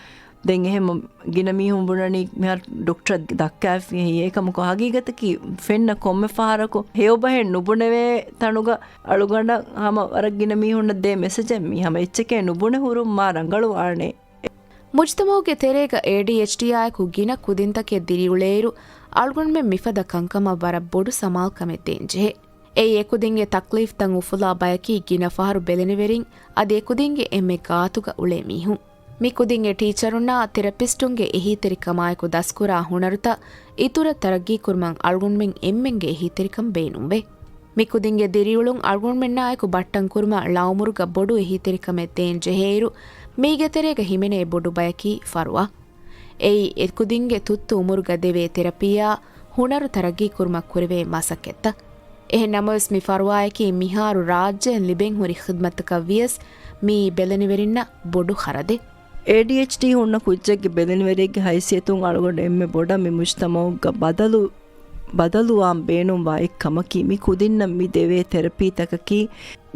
ދެން އެހެން ގިނަ މީހުން ބުނަނީ މިހާރު ޑޮކްޓަރ ދައްކާފި ހެއްޔޭ. އެކަމަކު ހަގީގަތަކީ ފެންނަ ކޮންމެ ފަހަރަކު ހެޔޮބަހެއް ނުބުނެވޭ ތަނުގަ އަޅުގަނޑަށް ހަމަ ވަރަށް ގިނަ މީހުންނަށް ދޭ މެސެޖެއް މީ ހަމަ އެއްޗެކޭ ނުބުނެ ހުރުން މާ ރަނގަޅުވާނެ. މުޖްތަމައުގެ ތެރޭގަ އޭޑީއެޗްޑީއާއެކު ގިނަ ކުދިންތަކެއް ދިރިއުޅޭއިރު، އަޅުގަނޑުމެން މިފަދަ ކަންކަމަށް ވަރަށް ބޮޑު ސަމާލުކަމެއް ދޭންޖެހޭ. އެއީ އެކުދިންގެ ތަކްލީފްތައް އުފުލާ ބަޔަކީ ގިނަ ފަހަރު ބެލެނިވެރިން އަދި އެކުދިންގެ އެންމެ ގާތުގަ އުޅޭ މީހުން. މި ކުދިންގެ ޓީޗަރުންނާ ތެރަޕިސްޓުންގެ އެހީތެރިކަމާއެކު ދަސްކުރާ ހުނަރުތައް އިތުރަށް ތަރައްގީކުރުމަށް އަޅުގަނޑުމެން އެންމެންގެ އެހީތެރިކަން ބޭނުންވޭ. މި ކުދިންގެ ދިރިއުޅުން އަޅުގަނޑުމެންނާއެކު ބައްޓަން ކުރުމަށް ޅައުމުރުގަ ބޮޑު އެހީތެރިކަމެއް ދޭން ޖެހޭއިރު، މީގެ ތެރޭގަ ހިމެނޭ ބޮޑު ބަޔަކީ ފަރުވާ. އެއީ އެކުދިންގެ ތުއްތު އުމުރުގަ ދެވޭ ތެރަޕީއާ ހުނަރު ތަރައްގީކުރުމަށް ކުރެވޭ މަސައްކަތްތައް. އެހެން ނަމަވެސް، މި ފަރުވާއަކީ މިހާރު ރާއްޖޭން ލިބެން ހުރި ޚިދްމަތަކަށް ވިޔަސް މިއީ ބެލެނިވެރިންނަށް ބޮޑު ޚަރަދެއް. އޭޑީއެޗްޑީ ހުންނަ ކުއްޖެއްގެ ބެލެނިވެރިއެއްގެ ހައިސިއްޔަތުން އަޅުގަނޑު އެންމެ ބޮޑަށް މި މުޖްތަމައުގަ ބަދަލު، ބަދަލުވާން ބޭނުންވާ އެއް ކަމަކީ، މި ކުދިންނަށް މި ދެވޭ ތެރަޕީތަކަކީ،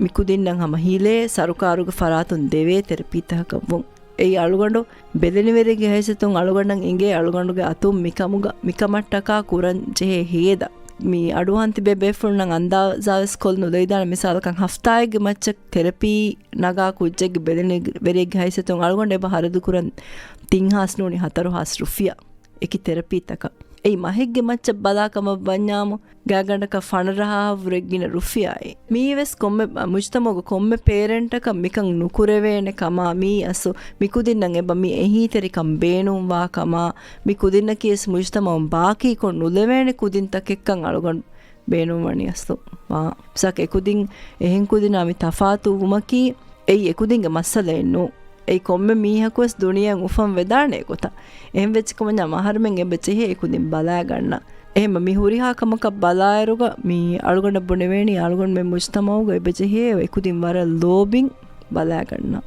މި ކުދިންނަށް ހަމަ ހިލޭ ސަރުކާރުގެ ފަރާތުން ދެވޭ ތެރަޕީތަކަކަށްވުން. އެއީ އަޅުގަނޑު ބެލެނިވެރިގެ ހައިސިއްޔަތުން އަޅުގަނޑަށް އެނގޭ އަޅުގަނޑުގެ އަތުން މިކަމުގަ، މިކަމަށްޓަކާ ކުރަން ޖެހޭ ހޭދަ. މި އަޑުއަހަން ތިބޭ ބޭފުޅުންނަށް އަންދާޒާވެސް ކޮށް ނުލައިދާނެ މިސާލަކަށް ހަފްތާއެއްގެ މައްޗަށް ތެރަޕީ ނަގާ ކުއްޖެއްގެ ބެލެނިވެރިއެއްގެ ހައިސިއްޔަތުން އަޅުގަނޑު އެބަ ހަރަދު ކުރަން ތިން ހާސް ނޫނީ ހަތަރު ހާސް ރުފިޔާ އެކި ތެރަޕީތަކަށް. އެއީ މަހެއްގެ މައްޗަށް ބަލާ ކަމަށް ވަންޏާމު، ގާގަނޑަކަށް ފަނަރަ ހާހަށްވުރެ ގިނަ ރުފިޔާއެއް. މީވެސް ކޮންމެ މުޖްތަމަޢުގެ ކޮންމެ ޕޭރެންޓަކަށް މިކަން ނުކުރެވޭނެ ކަމާ، މީ އަސްލު މި ކުދިންނަށް އެބަ މި އެހީތެރިކަން ބޭނުންވާ ކަމާ، މި ކުދިންނަކީ ވެސް މުޖްތަމަޢުން ބާކީކޮށް ނުލެވޭނެ ކުދިންތަކެއްކަން އަޅުގަނޑު ބޭނުންވަނީ އަސްލު. މާ މިސާލަކަށް އެކުދިން އެހެން ކުދިންނާ މި ތަފާތު ވުމަކީ، އެއީ އެކުދިންގެ މައްސަލައެއް ނޫން. އެއީ ކޮންމެ މީހަކުވެސް ދުނިޔެއަށް އުފަން ވެދާނެ ގޮތަށް. އެހެން ވެއްޖެ ކަމަންޏާ މަހަރުމެން އެބަ ޖެހޭ އެ ކުދިން ބަލާގަންނަ. އެހެންމަ މި ހުރިހާ ކަމަކަށް ބަލާއިރުގަ މި އަޅުގަނޑަށް ބުނެވޭނީ އަޅުގަނޑުމެން މުޖްތަމަޢުގަ އެބަ ޖެހޭ އެ ކުދިން ވަރަށް ލޯބިން ބަލާގަންނަ.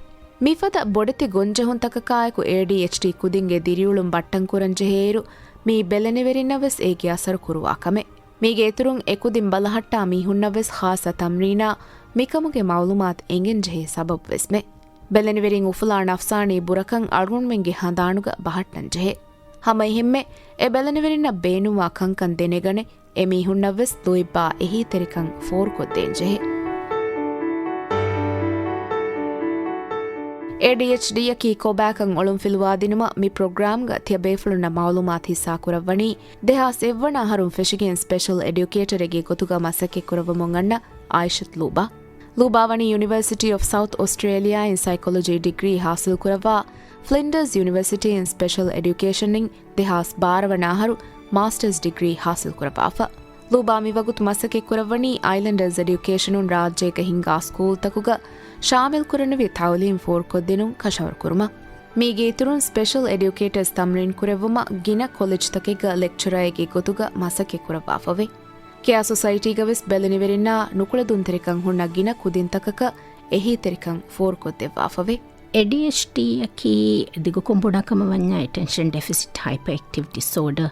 މިފަދަ ބޮޑެތި ގޮންޖެހުންތަކަކާއެކު އޭޑީއެޗްޑީ ކުދިންގެ ދިރިއުޅުން ބައްޓަން ކުރަން ޖެހޭއިރު، މީ ބެލެނިވެރިންނަށް ވެސް އޭގެ އަސަރު ކުރުވާ ކަމެއް. މީގެ އިތުރުން އެކުދިން ބަލަހައްޓާ މީހުންނަށް ވެސް ޚާއްޞަ ތަމްރީނާ މިކަމުގެ މަޢުލޫމާތު އެނގެން ޖެހޭ ސަބަބު ވެސްމެ. ބެލެނިވެރިން އުފުލާ ނަފްސާނީ ބުރަކަން އަޅުގަނޑުމެންގެ ހަނދާނުގަ ބަހައްޓަން ޖެހޭ. ހަމައެހެންމެ، އެ ބެލެނިވެރިންނަށް ބޭނުންވާ ކަންކަން ދެނެގަނެ، އެ މީހުންނަށް ވެސް ލުއިއްބާ އެހީތެރިކަން ފޯރުކޮށްދޭން ޖެހޭ. އޭޑީއެޗްޑީއަކީ ކޮބާކަން އޮޅުންފިލުވާދިނުމަށް މި ޕްރޮގްރާމްގަ ތިޔަބޭފުޅުންނަށް މަޢުލޫމާތު ހިއްސާކުރައްވަނީ، ދެހާސް އެއްވަނަ އަހަރުން ފެށިގެން ސްޕެޝަލް އެޑިއުކޭޓަރެއްގެ ގޮތުގަ މަސައްކަތްކުރައްވަމުން އަންނަ އާއިޝަތު ލޫބާ. ލޫބާ ވަނީ ޔުނިވަރސިޓީ އޮފް ސައުތް އޮސްޓްރޭލިއާއިން ސައިކޮލޮޖީ ޑިގްރީ ހާސިލްކުރައްވާ، ފްލިންޑާސް ޔުނިވަރސިޓީއިން ސްޕެޝަލް އެޑިއުކޭޝަންއިން ދެހާސް ބާރަ ވަނަ އަހަރު މާސްޓަރސް ޑިގްރީ ހާސިލްކުރައްވާފަ. ލޫބާ މިވަގުތު މަސައްކަތްކުރައްވަނީ އައިލެންޑާސް އެޑިއުކޭޝަނުން ރާއްޖޭގަ ހިންގާ ސްކޫލްތަކުގަ ޝާމިލްކުރަނިވި ތަޢުލީމް ފޯރުކޮށްދިނުން ކަށަވަރުކުރުމަށް. މީގެ އިތުރުން ސްޕެޝަލް އެޑިއުކޭޓަރސް ތަމްރީން ކުރެއްވުމަށް ގިނަ ކޮލެޖްތަކެއްގަ ލެކްޗަރަރެއްގެ ގޮތުގަ މަސައްކަތްކުރައްވާފަވޭ. ކެއާ ސޮސައިޓީގަ ވެސް ބެލެނިވެރިންނާ ނުކުޅެދުންތެރިކަން ހުންނަ ގިނަ ކުދިންތަކަކަށް އެހީތެރިކަން ފޯރުކޮށްދެއްވާފަވޭ. އޭޑީއެޗްޑީއަކީ ދިގުކޮށް ބުނާ ކަމަށް ވަންޏާ އެޓެންޝަން ޑެފިސިޓް ހައިޕަރ އެކްޓިވިޓީ ޑިސޯޑަރ.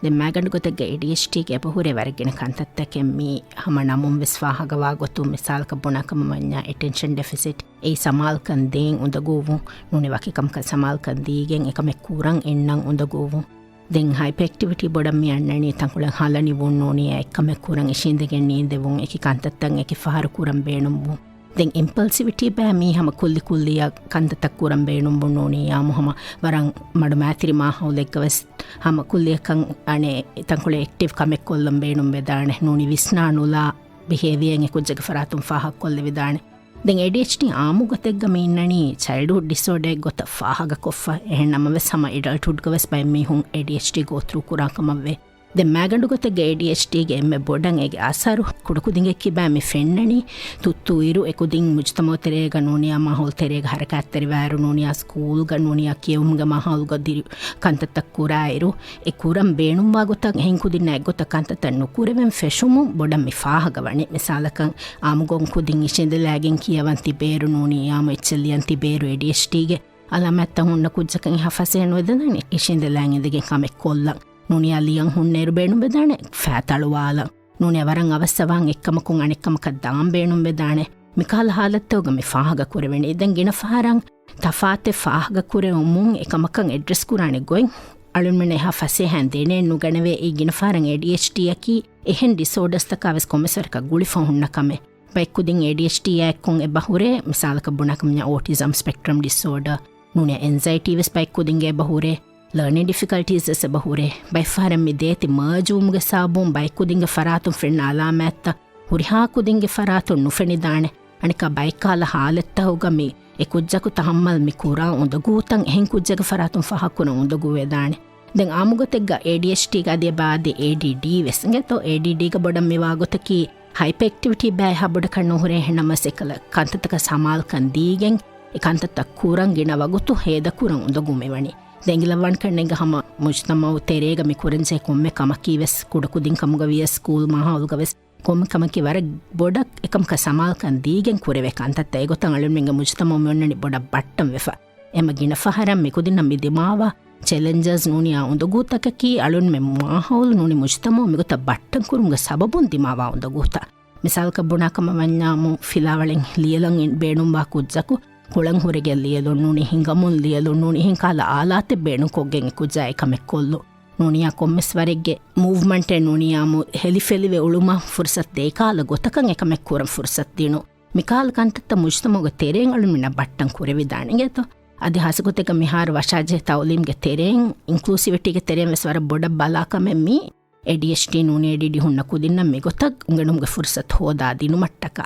ދެން މާގަނޑު ގޮތެއްގަ އޭޑީއެޗްޑީގެ އެބަހުރޭ ވަރަށް ގިނަ ކަންތައްތަކެއް މީ ހަމަ ނަމުން ވެސް ފާހަގަވާ ގޮތުން. މިސާލަކަށް ބުނާ ކަމަށް ވަންޏާ އެޓެންޝަން ޑެފިސިޓް އެއީ ސަމާލުކަން ދޭން އުނދަގޫވުން، ނޫނީ ވަކި ކަމަކަށް ސަމާލުކަން ދީގެން އެކަމެއް ކުރަން އެންނަން އުނދަގޫވުން. ދެން ހައިޕަރ އެކްޓިވިޓީ ބޮޑަށް މި އަންނަނީ ތަންކޮޅެއް ހަލަނިވުން، ނޫނީ އެއްކަމެއް ކުރަން އިށީނދެގެން ނީނދެވުން، އެކި ކަންތައްތައް އެކި ފަހަރު ކުރަން ބޭނުންވުން. ދެން އިމްޕަލްސިވިޓީ ބައި މީ ހަމަ ކުއްލި ކުއްލިއަށް ކަންތައްތައް ކުރަން ބޭނުންވުން، ނޫނީ އާއްމު ހަމަ ވަރަށް މަޑުމައިތިރި މާހައުލެއްގަ ވެސް ހަމަ ކުއްލިއަކަށް އަނެއް ތަންކޮޅެއް އެކްޓިވް ކަމެއް ކޮށްލަން ބޭނުން ވެދާނެ، ނޫނީ ވިސްނާ ނުލާ ބިހޭވިއަރ އެކުއްޖެއްގެ ފަރާތުން ފާހަގަކޮށްލެވިދާނެ. ދެން އޭޑީއެޗްޑީ އާއްމު ގޮތެއްގަ މި އިންނަނީ ޗައިލްޑްހުޑް ޑިސޯޑަރެއް ގޮތަށް ފާހަގަކޮށްފަ. އެހެން ނަމަވެސް ހަމަ އެޑަލްޓްހުޑްގަ ވެސް ބައެއް މީހުން އޭޑީއެޗްޑީ ގޯތް ތްރޫ ކުރާ ކަމަށްވޭ. ދެން މާގަނޑު ގޮތެއްގަ އޭޑީއެޗްޑީގެ އެންމެ ބޮޑަށް އޭގެ އަސަރު ކުޑަކުދިންގެއަކީ ބައި މި ފެންނަނީ ތުއްތު އިރު އެކުދިން މުޖުތަމަޢު ތެރޭގަ ނޫނިޔާ މާހައުލު ތެރޭގަ ހަރަކާތްތެރިވާއިރު ނޫނިޔާ ސްކޫލްގަ ނޫނިޔާ ކިޔެވުމުގެ މާހައުލުގަ ދިރި ކަންތައްތައް ކުރާއިރު އެ ކުރަން ބޭނުންވާ ގޮތަށް އެހެން ކުދިންނާ އެއްގޮތަށް ކަންތައްތައް ނުކުރެވެން ފެށުމުން ބޮޑަށް މި ފާހަގަވަނީ. މިސާލަކަށް އާއްމުކޮށް ކުދިން އިށީނދެލާގެން ކިޔަވަން ތިބޭއިރު ނޫނިޔާމު އެއްޗެއް ލިޔަން ތިބޭއިރު އޭޑީއެޗްޑީގެ އަލާމާތްތައް ހުންނަ ކުއްޖަކަށް އެހާ ފަސޭހަ ނުވެދެދާނެ އިށީނދެލާން އިނދެގެން ކަމެއް ކޮށްލަން. ނޫނިޔާ ލިޔަން ހުންނައިރު ބޭނުންވެދާނެ ފައިތަޅުވާލަން. ނޫނިޔާ ވަރަށް އަވަސްއަވަހަށް އެއްކަމަކުން އަނެއްކަމަކަށް ދާން ބޭނުންވެދާނެ. މިކަހަލަ ހާލަތްތަކުގަ މި ފާހަގަކުރެވެނީ. ދެން ގިނަ ފަހަރަށް ތަފާތެއް ފާހަގަކުރެވުމުން އެކަމަކަށް އެޑްރެސް ކުރާނެ ގޮތް އަޅުންމެން އެހާ ފަސޭހައިން ދެނެއް ނުގަނެވޭ. އެއީ ގިނަ ފަހަރަށް އޭޑީއެޗްޑީއަކީ އެހެން ޑިސޯޑަސްތަކާވެސް ކޮންމެސްވަރަކަށް ގުޅިފަ ހުންނަ ކަމެއް. ބައެއްކުދިން އޭޑީއެޗްޑީއާ އެއްކޮށް އެބަ ހުރޭ، މިސާލަކަށް ބުނާކަމަށް އޯޓިޒަމް ސްޕެކްޓްރަމް ޑިސޯޑަރ، ނޫނިޔާ އެންޒައިޓީ ވެސް ބައެއްކުދިންގެ އެބަ ހުރޭ، ލަރނިން ޑިފިކަލްޓީސް ވެސް އެބަ ހުރޭ. ބައެއްފަހަރަށް މި ދޭތި މާޖުވުމުގެ ސަބަބުން ބައެއްކުދިންގެ ފަރާތުން ފެންނަ އަލާމާތްތައް ހުރިހާ ކުދިންގެ ފަރާތުން ނުފެނިދާނެ. އަނެއްކާ ބައެއްކަހަލަ ހާލަތްތަކުގަ މި އެ ކުއްޖަކު ތަހައްމަލް މި ކުރާ އުނދަގޫތައް އެހެން ކުއްޖެއްގެ ފަރާތުން ފާހަގަކުރަން އުނދަގޫވެދާނެ. ދެން އާއްމުގޮތެއްގަ އޭޑީއެޗްޑީގަ އަދި އެބަ އާދޭ އޭޑީޑީ ވެސް އިނގޭތޯ. އޭޑީޑީގަ ބޮޑަށް މިވާ ގޮތަކީ ހައިޕަރ އެކްޓިވިޓީ ބައި އެހާ ބޮޑަކަށް ނުހުރޭ. އެހެންނަމަވެސް އެކަލަ ކަންތައްތަކަށް ސަމާލުކަން ދީގެން އެ ކަންތައްތައް ކުރަން ގިނަ ވަގުތު ހޭދަކުރަން އުނދަގޫ މިވަނީ. ދެން އެނގިލައްވާނެ ކަންނޭނގެ ހަމަ މުޖުތަމަޢު ތެރޭގަ މި ކުރަންޖެހޭ ކޮންމެ ކަމަކީ ވެސް ކުޑަކުދިން ކަމުގަ ވިޔަސް ސްކޫލް މާހައުލުގަ ވެސް ކޮންމެ ކަމަކީ ވަރަށް ބޮޑަށް އެކަމަކަށް ސަމާލުކަން ދީގެން ކުރެވޭ ކަންތައްތައް. އެގޮތަށް އަޅުންމެންގެ މުޖުތަމަޢު މި އޮންނަނީ ބޮޑަށް ބައްޓަން ވެފަ. އެމަ ގިނަ ފަހަރަށް މިކުދިންނަށް މި ދިމާވާ ޗެލެންޖަސް ނޫނިޔާ އުނދަގޫތަކަކީ އަޅުންމެ މާހައުލު ނޫނީ މުޖުތަމަޢު މިގޮތަށް ބައްޓަން ކުރުމުގެ ސަބަބުން ދިމާވާ އުނދަގޫތައް. މިސާލަކަށް ބުނާ ކަމަށް ވަންޏާމު ފިލާވަޅެއް ލިޔެލަން ބޭނުންވާ ކުއްޖަކު ކުޅަން ހުރެގެން ލިޔެލުން ނޫނީ ހިނގަމުން ލިޔެލުން ނޫނީ އެހެން ކަހަލަ އާލާތެއް ބޭނުންކޮށްގެން އެ ކުއްޖާ އެކަމެއް ކޮށްލުން. ނޫނިޔާ ކޮންމެސް ވަރެއްގެ މޫވްމަންޓެއް ނޫނިޔާމު ހެލިފެލިވެ އުޅުމަށް ފުރުސަތު ދޭ ކަހަލަ ގޮތަކަށް އެކަމެއް ކުރަން ފުރުސަތު ދިނުން. މިކަހަލަ ކަންތައްތައް މުޖުތަމަޢުގެ ތެރެއިން އަޅުންމެންނަށް ބައްޓަން ކުރެވިދާނެ އިނގޭތޯ. އަދި ހާއްސަގޮތެއްގަ މިހާރު ވަށާޖެހޭ ތައުލީމްގެ ތެރެއިން، އިންކްލޫސިވިޓީގެ ތެރެއިން ވެސް ވަރަށް ބޮޑަށް ބަލާ ކަމެއް މީ. އޭޑީއެޗްޑީ ނޫނީ އޭޑީޑީ ހުންނަ ކުދިންނަށް މިގޮތަށް އުނގެނުމުގެ ފުރުސަތު ހޯދާ ދިނުމަށްޓަކާ.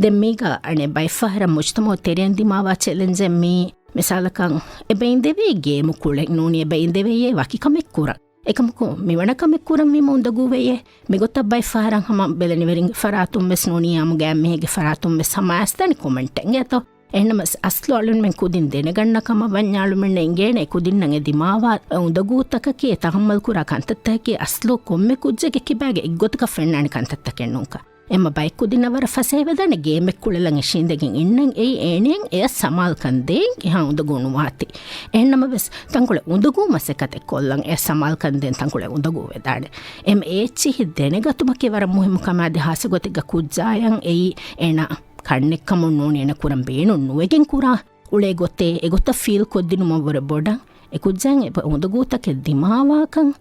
ދެން މީގަ އަނެއް ބައެއްފަހަރަށް މުޖްތަމަޢު ތެރެއިން ދިމާވާ ޗެލެންޖެއް މީ، މިސާލަކަށް އެބައިންދެވޭ ގޭމު ކުޅެން ނޫނީ އެބައިންދެވެޔޭ ވަކި ކަމެއް ކުރަން. އެކަމަކު މިވަނަ ކަމެއް ކުރަންވީމަ އުނދަގޫވެޔޭ. މިގޮތަށް ބައެއްފަހަރަށް ހަމަ ބެލެނިވެރިންގެ ފަރާތުން ވެސް ނޫނީ އާއްމު ގާތްމީހެއްގެ ފަރާތުން ވެސް ހަމަ އައިސްދާނެ ކޮމެންޓެއް އިނގޭތޯ. އެހެންނަމަވެސް އަސްލު އަޅުންމެން ކުދިން ދެނެގަންނަ ކަމަށް ވަންޏާ އަޅުމެންނަށް އެނގޭނެ އެ ކުދިންނަށް އެ ދިމާވާ އެ އުނދަގޫތަކަކީ އެ ތަހައްމަލް ކުރާ ކަންތައްތަކަކީ އަސްލު ކޮންމެ ކުއްޖެއްގެ ކިބާގެ އެއްގޮތަކަށް ފެންނާނެ ކަންތައްތަކެއް ނޫންކަން. އެމަ ބައެއް ކުދިންނަށް ވަރަށް ފަސޭހަވެދާނެ ގޭމެއް ކުޅެލަން އެ ޝީނދެގެން އިންނަން އެއީ އޭނެއަށް އެއަށް ސަމާލުކަން ދޭން އެހާ އުނދަގޫ ނުވާތީ. އެހެންނަމަވެސް ތަންކޮޅެއް އުނދަގޫ މަސައްކަތެއް ކޮށްލަން އެއަށް ސަމާލުކަން ދޭން ތަންކޮޅެއް އުނދަގޫ ވެދާނެ. އެމަ އެ އެއްޗިހި ދެނެގަތުމަކީ ވަރަށް މުހިއްމު ކަމެއް. އަދި ހާއްސަގޮތެއްގަ ކުއްޖާޔަށް އެއީ އޭނަ ކަންނެއްކަމުން ނޫނީ އޭނަ ކުރަން ބޭނުން ނުވެގެން ކުރާ އުޅޭ ގޮތެއް އެގޮތަށް ފީލް ކޮށްދިނުމަށްވުރެ ބޮޑަށް އެކުއްޖާއަށް އެބަ އުނދަގޫތަކެއް ދިމާވާކަން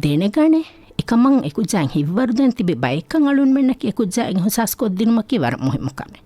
ދެނެގަނެ، އެކަމަށް އެކުއްޖާއަށް ހިތްވަރުދޭން ތިބި ބައެއްކަން އަޅުންމެންނަކީ އެކުއްޖާއަށް އިހުސާސް ކޮށްދިނުމަކީ ވަރަށް މުހިއްމު ކަމެއް.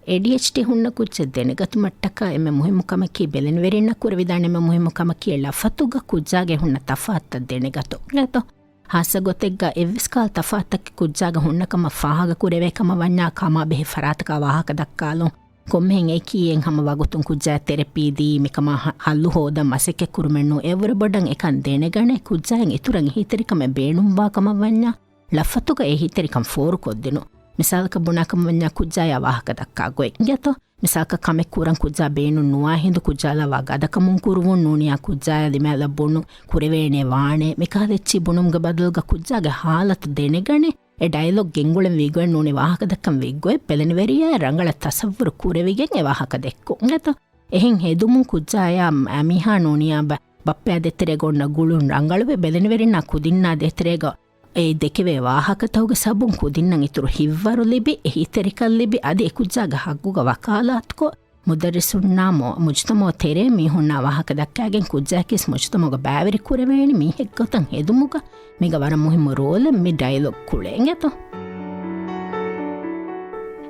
އޭޑީއެޗްޑީ ހުންނަ ކުއްޖެއް ދެނެގަތުމަށްޓަކާ އެންމެ މުހިއްމު ކަމަކީ ބެލެނިވެރިންނަށް ކުރެވިދާނެ އެންމެ މުހިއްމު ކަމަކީ އެ ލަފަތުގަ ކުއްޖާގެ ހުންނަ ތަފާތުތައް ދެނެގަތުން. ހާއްސަ ގޮތެއްގަ އެއްވެސް ކަހަލަ ތަފާތަކެއް ކުއްޖާގެ ހުންނަ ކަމަށް ފާހަގަ ކުރެވޭ ކަމަށް ވަންޏާ ކަމާ ބެހޭ ފަރާތަކާ ވާހަކަ ދައްކާލުން. ކޮންމެހެން އެކީ އެން ހަމަ ވަގުތުން ކުއްޖާ ތެރަޕީ ދީ މިކަމާ ހަ-، ހައްލު ހޯދަން މަސައްކަތް ކުރުމެއް ނޫން. އެއަށްވުރެ ބޮޑަށް އެކަން ދެނެގަނެ ކުއްޖާއަށް އިތުރަށް އެހީތެރިކަމެއް ބޭނުންވާ ކަމަށް ވަންޏާ ލަފަތުގަ އެހީތެރިކަން ފޯރުކޮށްދިނުން. މިސާލަކަށް ބުނާކަމަށް ވަންޏާ ކުއްޖާޔާ ވާހަކަ ދައްކާ ގޮތް އިނގޭތޯ. މިސާލަކަށް ކަމެއް ކުރަން ކުއްޖާ ބޭނުން ނުވާ ހިނދު ކުއްޖާލާ ވާ ގަދަކަމުން ކުރުވުން ނޫނިޔާ ކުއްޖާޔާ ދިމާލަށް ބުނުން ކުރެވޭނެ ވާނެ. މިކަހަލަ އެއްޗިހި ބުނުމުގެ ބަދަލުގަ ކުއްޖާގެ ހާލަތު ދެނެގަނެ، އެ ޑައިލޮގް ގެންގުޅެން ވީގޮތް ނޫނީ ވާހަކަ ދައްކަން ވީގޮތް ބެލެނިވެރިޔާ ރަނގަޅަށް ތަސައްވުރު ކުރެވިގެން އެ ވާހަކަ ދެއްކުން. އެތޯ؟ އެހެން ހެދުމުން ކުއްޖާޔާ އަ-، މީހާ ނޫނިޔާ ބަ-، ބައްޕަޔާ ދޭތެރޭގަ އޮންނަ ގުޅުން ރަނގަޅުވެ ބެލެނިވެރިންނާ ކުދިންނާ ދޭތެރޭގަ އެ ދެކެވޭ ވާހަކަތަކުގެ ސަބަބުން ކުދިންނަށް އިތުރު ހިތްވަރު ލިބި، އެހީތެރިކަން ލިބި، އަދި އެކުއްޖާގެ ހައްގުގަ ވަކާލާތުކޮށް، މުދައްރިސުންނާ މު-، މުޖުތަމަޢު ތެރޭ މީހުންނާ ވާހަކަ ދައްކާގެން ކުއްޖާއަކީވެސް މުޖުތަމަޢުގަ ބައިވެރި ކުރެވޭނެ މީހެއްގޮތަށް ހެދުމުގަ މީގަ ވަރަށް މުހިއްމު ރޯލެއް މި ޑައިލޮގް ކުޅޭ އިނގޭތޯ.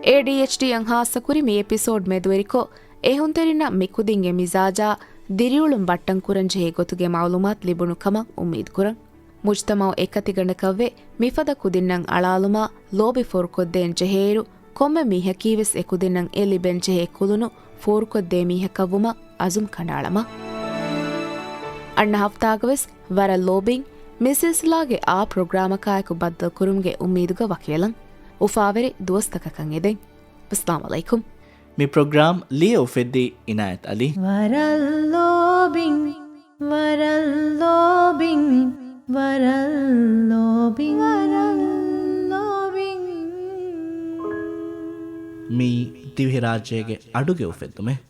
އޭޑީއެޗްޑީއަށް ހާއްސަކުރި މި އެޕިސޯޑް މެދުވެރިކޮށް، އެ ހުންތެރިންނަށް މި ކުދިންގެ މިޒާޖާ ދިރިއުޅުން ބައްޓަން ކުރަން ޖެހޭ ގޮތުގެ މަޢުލޫމާތު ލިބުނު ކަމަށް އުއްމީދު ކުރަން. މުޖުތަމަޢު އެކަތިގަނޑަކަށްވެ، މިފަދަ ކުދިންނަށް އަޅާލުމާ ލޯބި ފޯރުކޮށްދޭން ޖެހޭއިރު، ކޮންމެ މީހަކީވެސް އެ ކުދިންނަށް އެ ލިބެން ޖެހޭ ކުލުނު ފޯރުކޮށްދޭ މީހަކަށްވުމަށް އަޒުމް ކަނޑައަޅަމާ. އަންނަ ހަފްތާގަވެސް ވަރަށް ލޯބިން މި ސިލްސިލާގެ އާ ޕްރޮގްރާމަކާއެކު ބައްދަލުކުރުމުގެ އުއްމީދުގަ ވަކިވެލަން. އުފާވެރި ދުވަސްތަކަކަށް އެދެން. އައްސަލާމު ޢަލައިކުމް. މި ޕްރޮގްރާމް ލިޔެ އުފެއްދީ އިނާޔަތް ޢަލީ. ވަރަށް ލޯބިން، ވަރަށް ލޯބިން، ވަރަށް ލޯބިން، ވަރަށް ލޯބިން. މީ ދިވެހިރާއްޖޭގެ އަޑުގެ އުފެއްދުމެއް.